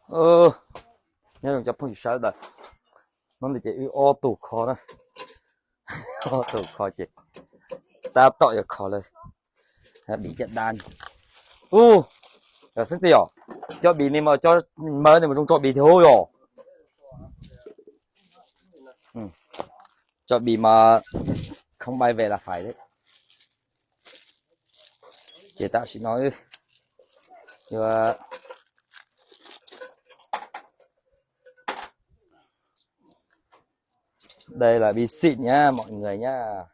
Nyob zoo cov phooj ywg sawv daws, hnub no ces wb ob tug kho na, ob tug kho ces tab tom yuav kho lawm. Bim caj dab. Ub, xeeb txwv yom, cov bim ni mas cov mawv ni mas zoo tso bim thiab yom. Tso bim mas không bay về là phải đấy. Ces tam sim no yuav Đây là bi xịn nhá mọi người nhá.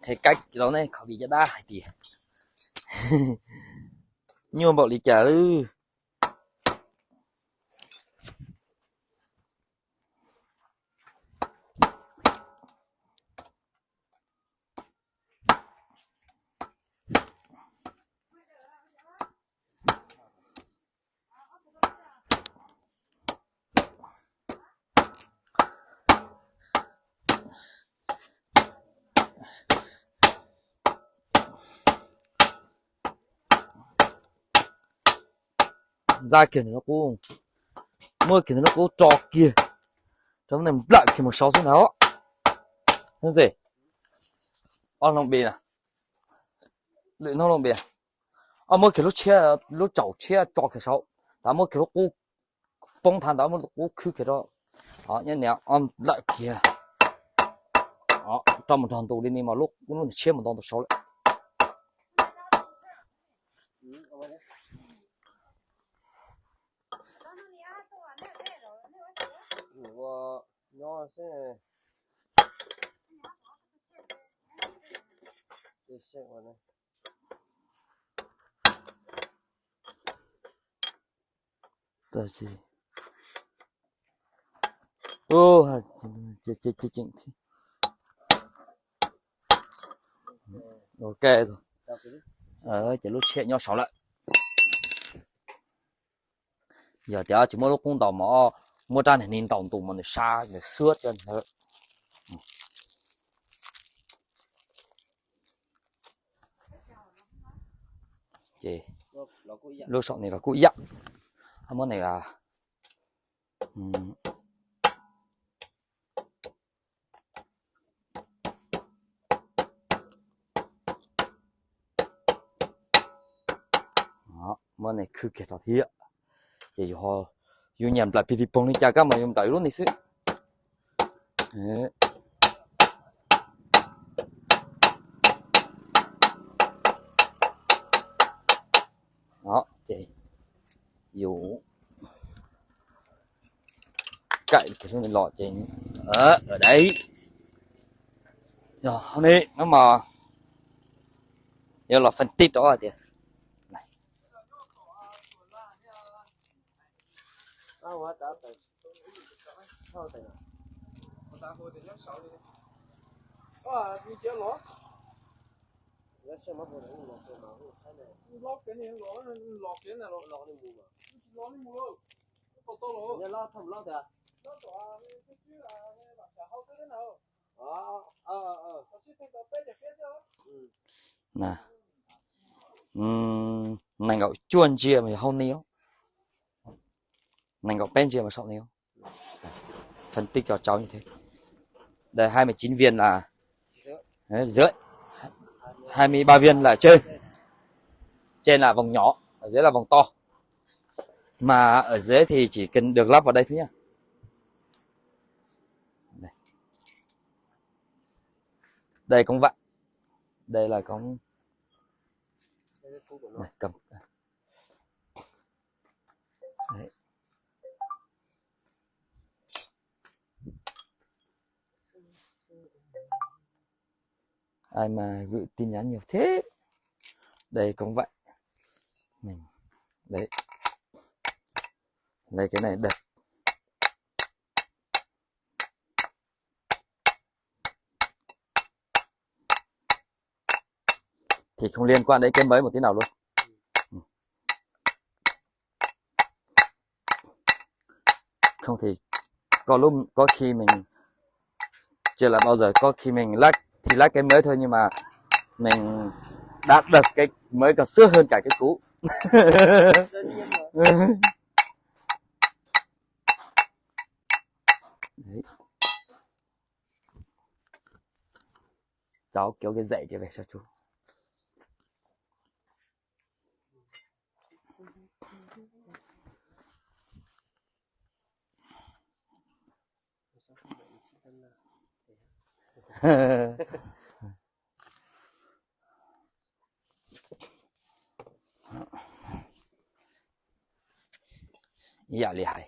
Hay cách rau nej kho bi caj dab hais tias nyuaj npaum li cas lawm. Ntxa kiag ntawm no qub, muab kiag ntawm no qub tso kiag, rau nej nplawm kiag mus saud xwb na. Xeeb txwv, ob loo bi, lwm hnub loo bi, ob muab kiag lub tshiab, lub tsaum tshiab tso kiag saud, tas muab kiag lub qub poob thav ntawd, muab lub qub khwb kiag rau, nyob niam ob nplawm kiag, rau mus nrog ntu li ni mas lub tshiab mus nto ntu saud lawm. Ok, ces lub tshiab nyob saud lawm. Yog tias tsis muab lub qub ntaus mas muab rab niag ni ntaus ntu mas nws sab nws xwb cov ntawd. Ces lub saum ni los kuj ib yam. Muab ne Muab ne khwb kiag rau thiab. Ces yus nyiam nplawm pig ti poog li cas kab mas yus nplawm lub ni xwb. Ces yus kaim kiag lub ni los ces, yog ne no mas yuav los phân tích rau tias Nees nkaum cuaj ntsia mas yog hauv ni, nees nkaum peb ntsia mas saum ni. Phân tích cho cháu như thế. Đây hai mươi chín viên là dưới, hai mươi ba viên là trên. Trên là vòng nhỏ, ở dưới là vòng to. Mà ở dưới thì chỉ cần được lắp vào đây thôi nhá. Đây. Đây cũng vậy. Đây là cũng đây, cầm. Đấy. Ai mà gửi tin nhắn nhiều thế. Đây cũng vậy. Mình đấy. Lấy cái này đập. Thì không liên quan đến cái mới một tí nào luôn. không thì có lúc có khi mình chưa làm bao giờ, có khi mình lát thì lát cái mới thôi nhưng mà mình đã đập cái mới còn sướng hơn cả cái cũ. Đấy. Cháu kéo cái dãy kia về cho chú. Ib yam li hais.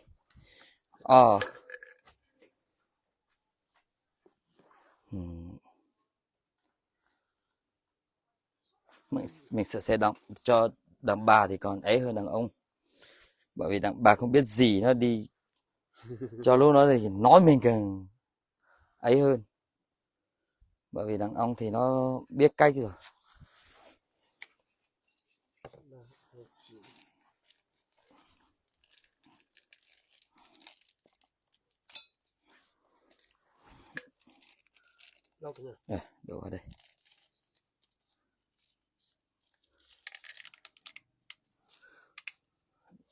Ov. Mình sẽ, sẽ đ-, cho đàn bà thì còn ấy hơn đàn ông. Bởi vì đàn bà không biết gì, nó đi cho lũ nó thì nói mình càng ấy hơn. Bởi vì đàn ông thì nó biết cách rồi. Ê, đổ vào đây.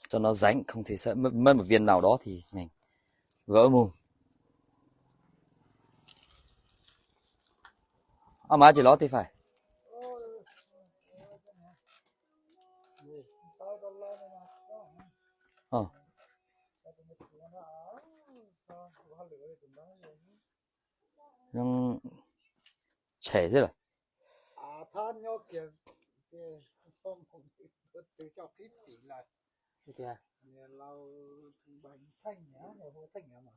Cho nó rắn, không thì sẽ mất, mất một viên nào đó thì mình vỡ mồm. Ơ má, chỉ ló thì phải. Ờ. Nó chảy thế là.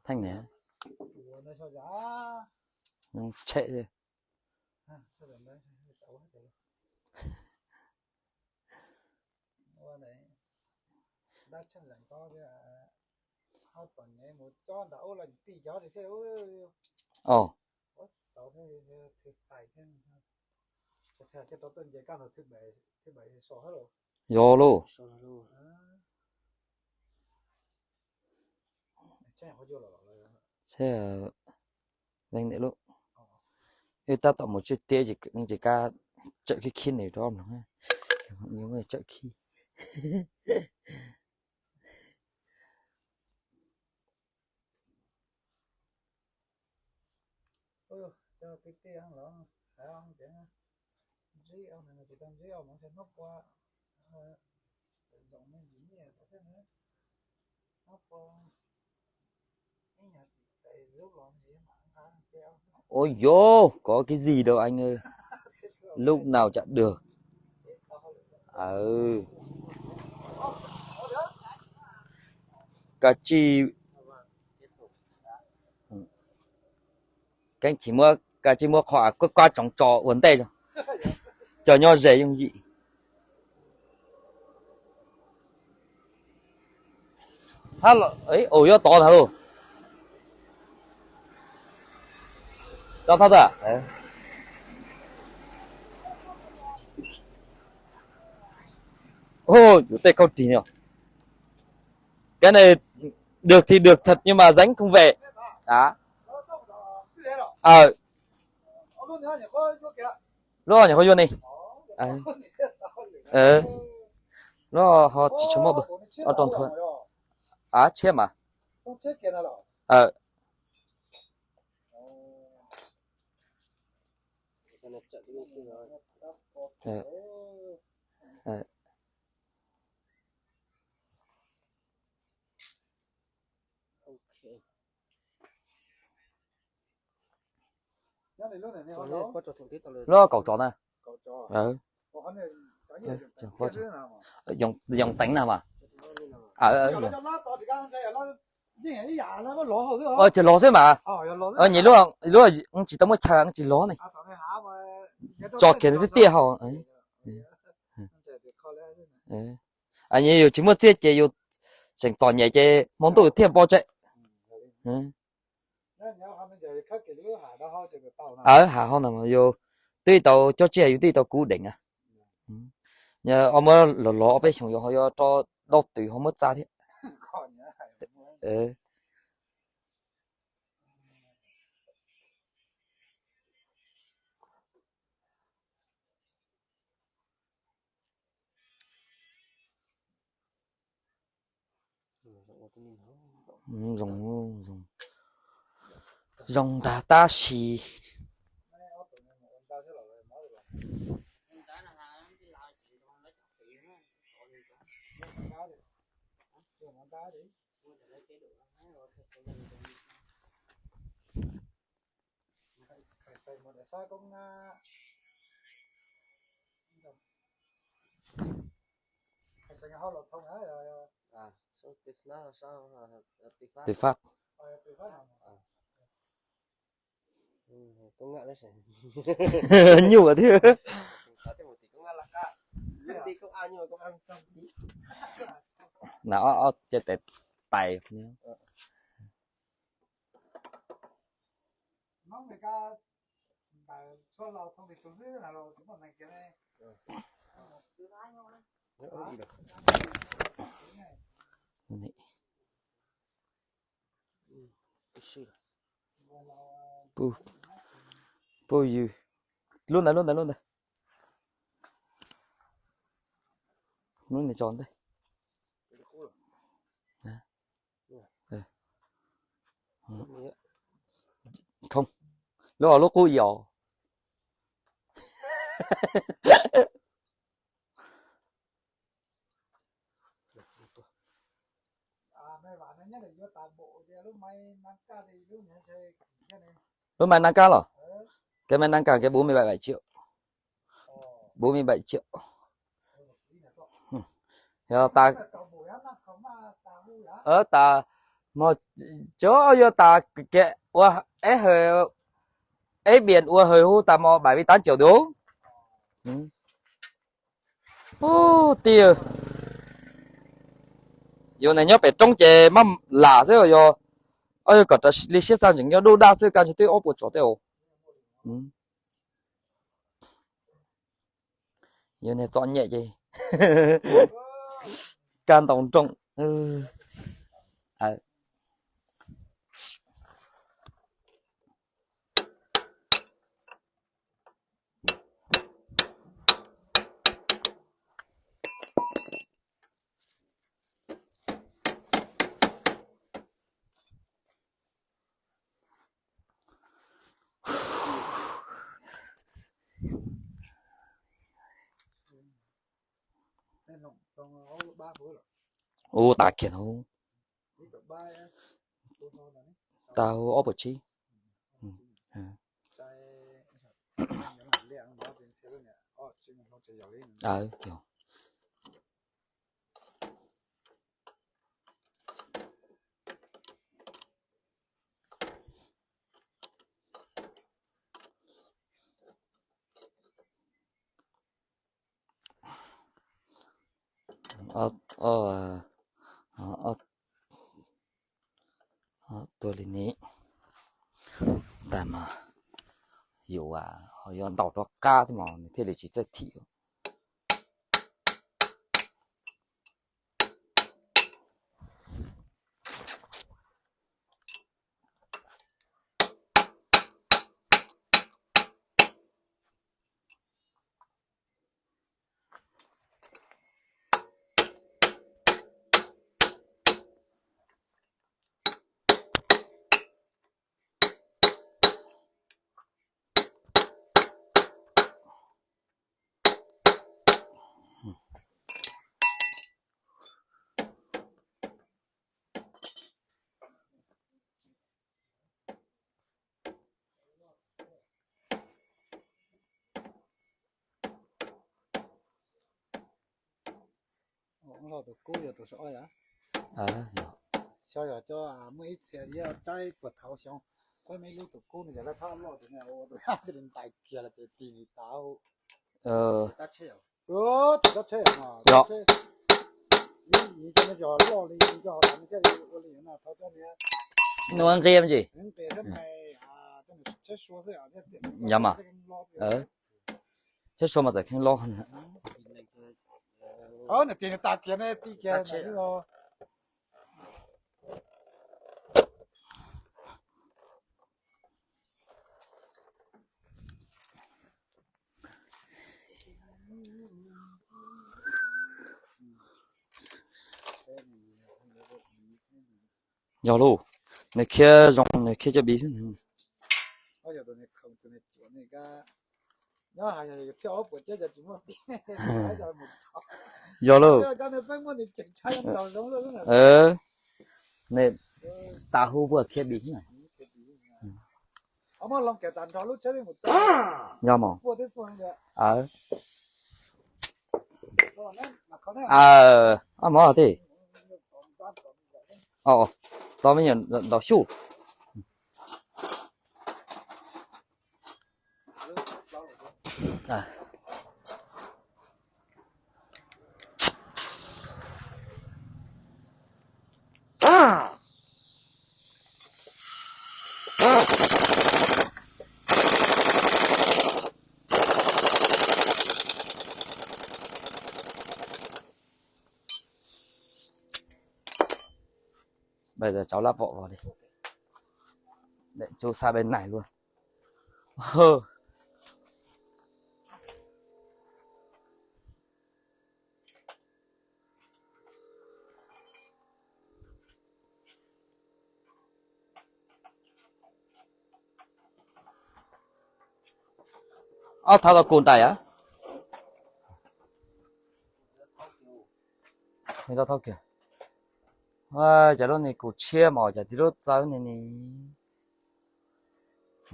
Thanh này. Nó chảy thế. Ồ. Yog lauj. Seb, leej niam lauj. Wb tab tom mus tswj tiab ces kab tsawm khib khib nws rov mloog. Tsawm khib. Ôi dồi, có cái gì đâu anh ơi. Lúc nào chả được. Ừ. Koj tsis, koj tsis muab, koj tsis muab qhov koj koj tsoov tso ua ntej, cov nyob ze yooj yim. Ua yuav tod ntag lauj. Tod thab tas. Ôi, yuav tej khauj rig no. Cái này được thì được thật nhưng mà rắn không về. Đó. Ờ. Lub nyuam qhuav yuav ni. Lub ho tsis tshua muaj, o rau thuv. Av tshiab mas. Lub kaum tsov na. Yoov teev na mas. Tsis lov xwb mas. Lub tsis tau muaj chaw, tsis lov ne. Tso kiag nws tiaj tiaj hau. Yus tsis muaj txiaj ces yus tseem txom nyem ces hmo ntuj thiaj npo tseg. Hav hauv no yus twb tau cov tsiaj yus twb tau kub deev na. Muab los los ob peb xyoos yus ho yuav rau dau twm ho muab txav thiab. Zoo, zoo, zoo ntag tab sis. Tw fab. Nyuaj thiab. Na ob ob ce tes tais. Puj, puj yw. Lub ntawd, lub ntawd, lub ntawd. Lub ntawd tso ntej. Lub, lub qub yos. Lub maiv nab kab los? Kev maiv nab kab kev bốn mươi bảy triệu. Bốn mươi bảy triệu. Yog tas, tas mog, cov yog tas kev ua eb hawm, eb biển ua hawm hu tas mos bảy mươi tám triệu đúng. Ub, tiag. Yus ne nyob pem roob ces maj lam xwb yog, yog kom li siab xaj tseem nyob dub daj xwb, kaj ntug twb ob puas tsos tej os. Yus niag txom nyem ces kaj ntaus nroos. Ub, tas kiag no. Tau ob puas tsib. Tuaj li ni. Ntag mas, yus ho yuav ntaus rov qab thiab mas nws thiaj li tsis txawj thim. Tus kub yog tus saum os yom. Xyov yog cov muaj ib txhia yog caij puag thaum xyoo, muaj ib lub tus kub nws yog laj phab loj tus tus yaj thiaj li ntais kiag los ces tis nws tas. Tab tsheb, tab tsheb, tab tsheb, yog loj li yog hauv thiaj li ua li no thaum cov nqi me ntsis. Yog mas, tsheb sua mas txawm kheev loj. Tis kiag, tis kiag. Yog lauj, nws khiab zoo, nws khiab cov bi xwb. Yog lauj, nws tas hu puas khiab bi xwb. Yog mos. Ob mov tej. Tau me nyuam ntaus xyuj. Bây giờ cháu lắp vỏ vào đi. Để chú xa bên này luôn. Ob thauj tau kus ntais a? Tau thauj kiag. Cov lub ni kus tshiab mas cov tib lub txawb ni ni.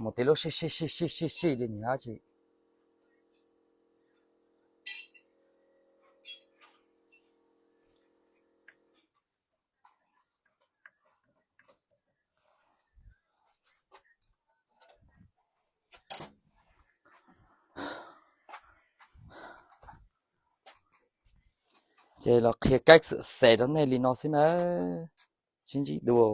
Mus tib lub sij sij sij sij sij sij li ni dab tsi. Ces los qhia cách sửa xe rau nej li no xwb na. Sib ntsib dua.